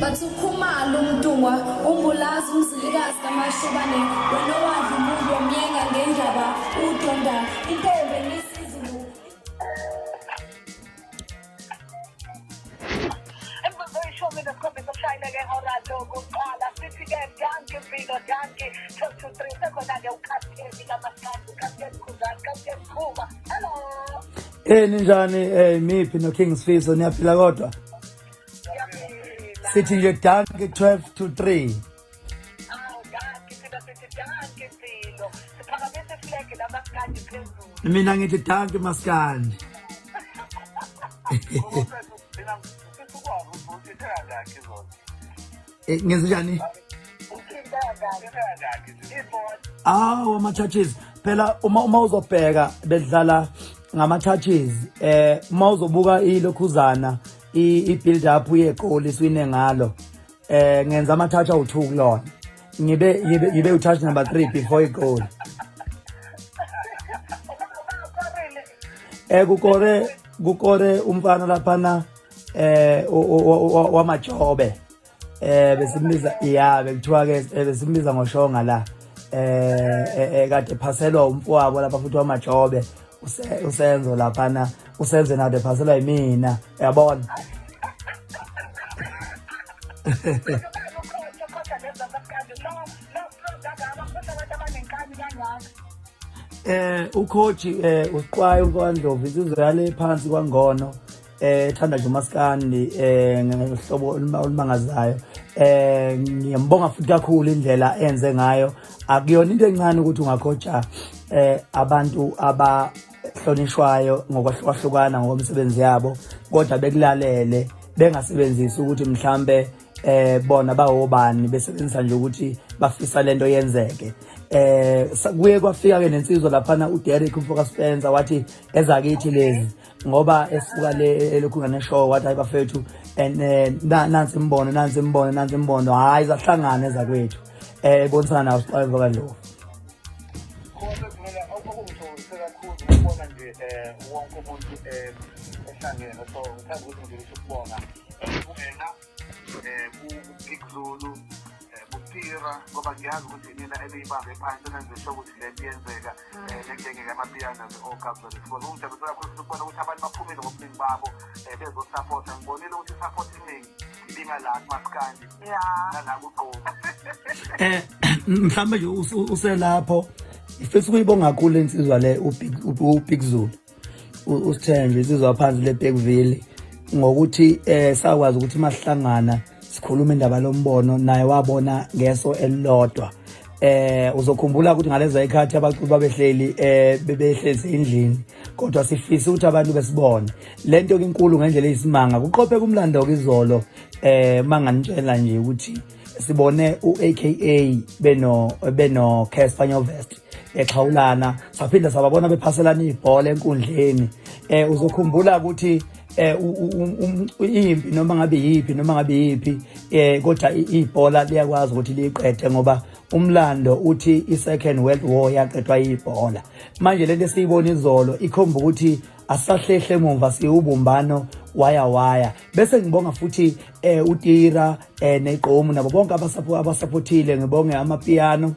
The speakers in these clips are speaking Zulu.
Bathi uKhumalo uMntungwa uMbulazi uMzilikazi kaMashobane wena owadla umuntu wamyenga ngendaba udonda intombi enisizulu. Imizuzu 17 kushayile-ke ihora lokuqala. Sithi-ke danki Mpilo, danki 12 to 3. Sekhona-ke ukapteni kamaskandi, ukapteni Khuzani, kapteni Khuba. Hello. Eh ninjani miphi no King Sifiso, niyaphila kodwa? Ngiyaphila. Sithi nje danki 12 to 3. Awu danki, thina sithi danki Mpilo. Siphakamisa iflegi lamaskandi phezulu. Mina ngithi danki maskandi. Mina ngifisa ukwazi ukuthi uthinte kangakhi izolo. Ngenze njani? Uthinte kangakhi? Uthinte kangakhi izolo? Ibhola. Awu ama touches phela uma uzobheka bedlala ngama touches, uma uzobuka ilokhuzana i build up yegoli siwine ngalo, ngenza ama touch awu2 kulona, ngibe u touch number 3 before igoal. Ubakorile. Kukore umfana laphana wamajobe, besimbiza, ya, bekuthiwa ke besimbiza ngoshonga la, kade phaselwa umfowabo lapha futhi wamajobe, usenzo laphana, usenze nade phaselwa yimina, uyabona. Ukhotha lezi zamaskandi. Lo lo pro abakhotha abantu abanenkani kangaka. Ucoach uSiqwayo umfowandlovu, insizwa yale phansi kwangono, ethanda nje umaskandi ngohlobo olumangazayo. Ngiyambonga futhi kakhulu indlela enze ngayo. Akuyona into encane ukuthi ungakhocha abantu abahlonishwayo ngokwahlukahlukana ngokwemisebenzi yabo, kodwa bekulalele, bengasebenzisi ukuthi mhlambe bona bawobani, besebenzisa nje ukuthi bafisa lento yenzeke. Kuye kwafika ke nensizwa laphana, uDerek umfoka Spencer, wathi ezakithi lezi ngoba esuka le elokhu ngane show, wathi hayi bafethu and nansi imbono, nansi imbono, nansi imbono, hayi zahlangana ezakwethu, ebonisana nawo Siqwayo kaNdlovu. Kodwa mina okungithokozise kakhulu ukubona nje wonke umuntu ehlangene, so ngithanda ukuthi ngidlulise ukubonga kuwena, ku-Big Zulu, kuTira, ngoba ngiyazi ukuthi nina eniyibambe phansi enenze sure ukuthi le nto iyenzeka, le genge yamapiyano ogabza lesikole. Kungijabulisa kakhulu futhi ukubona ukuthi abantu baphumile ngobuningi babo bezosapotha. Ngibonile ukuthi i-support iningi ibingala kumaskandi nala kugqomu. Mhlambe nje uselapho ifisa ukuyibonga kakhulu insizwa le, uBig Zulu, usithenjwe insizwa phansi le Bergville, ngokuthi sakwazi ukuthi masihlangana sikhuluma indaba lombono naye wabona ngeso elilodwa. Uzokhumbula ukuthi ngalezo ikhathi abaculi babehleli bebehlezi endlini, kodwa sifisa ukuthi abantu besibone lento inkulu ngendlela eyisimanga. Kuqophe kumlando izolo, manganitshela nje ukuthi sibone uAKA beno Casper Nyovest exhawulana, saphinda sababona bephaselana ibhola enkundleni. Uzokhumbula ukuthi impi noma ngabe yipi, noma ngabe yipi, kodwa ibhola liyakwazi ukuthi liyiqede, ngoba umlando uthi i-Second World War yaqedwa ibhola. Manje lento esiyibona izolo ikhomba ukuthi asahlehle emumva, siwubumbano waya waya. Bese ngibonga futhi uTira neGqomu nabo bonke abasupportile, ngibonge amapiano,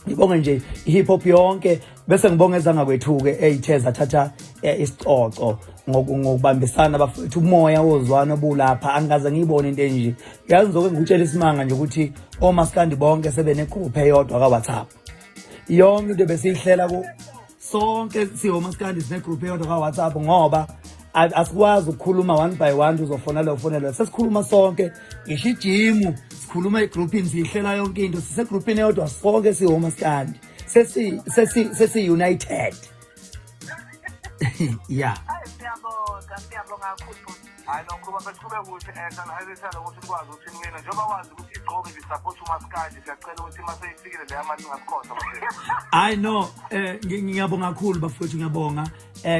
ngibonge nje i-hip hop yonke, bese ngibonge ezangakwethu-ke ey'the zathatha isicoco ngokubambisana bafethu, umoya wozwano obulapha angikaze ngiyibone into enje. Yazi ngizoke ngikutshela isimanga nje ukuthi omaskandi bonke sebene-group eyodwa ka-WhatsApp. Yonke into besiyihlela ku sonke siwomaskandi sine-group eyodwa ka-WhatsApp, ngoba asikwazi ukukhuluma one by one, uzofonela ufonela, sesikhuluma sonke. Ngisho ijimu sikhuluma egroupini, siyihlela yonke into sisegroupini eyodwa sonke siwomaskandi, sesi united, yeah. Hayi siyabonga, siyabonga kakhulu bhuti. Hayi nokho bafethu, kube kuhle, sanahayisana ukuthi nikwazi ukuthi niwina, njengoba wazi ukuthi igqomu ibisupport umaskandi. Siyacela ukuthi uma seyifikile leya mali ningasikhohlwa, bafethu. Hayi no, ngiyabonga kakhulu bafowethu, ngiyabonga.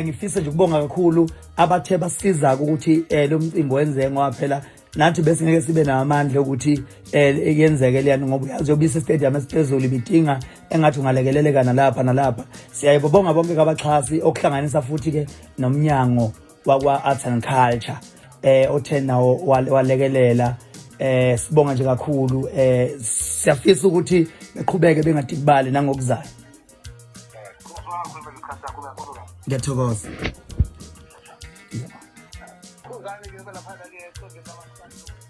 Ngifisa nje ukubonga kakhulu abathe basiza ukuthi lo mcimbi wenzeke, ngoba phela nathi besingeke sibe namandla ukuthi yenzeke leyani, ngoba uyazi yobisa stadium esiphezulu ibidinga engathi ungalekeleleka nalapha nalapha. Siyayibonga bonke abaxhasi, okuhlanganisa futhi ke nomnyango wakwa Arts and Culture othe nawo walekelela. Eh sibonga nje kakhulu, eh siyafisa ukuthi beqhubeke bengadikibali nangokuzayo. Ngiyathokoza. Khuzani ke laphana ke.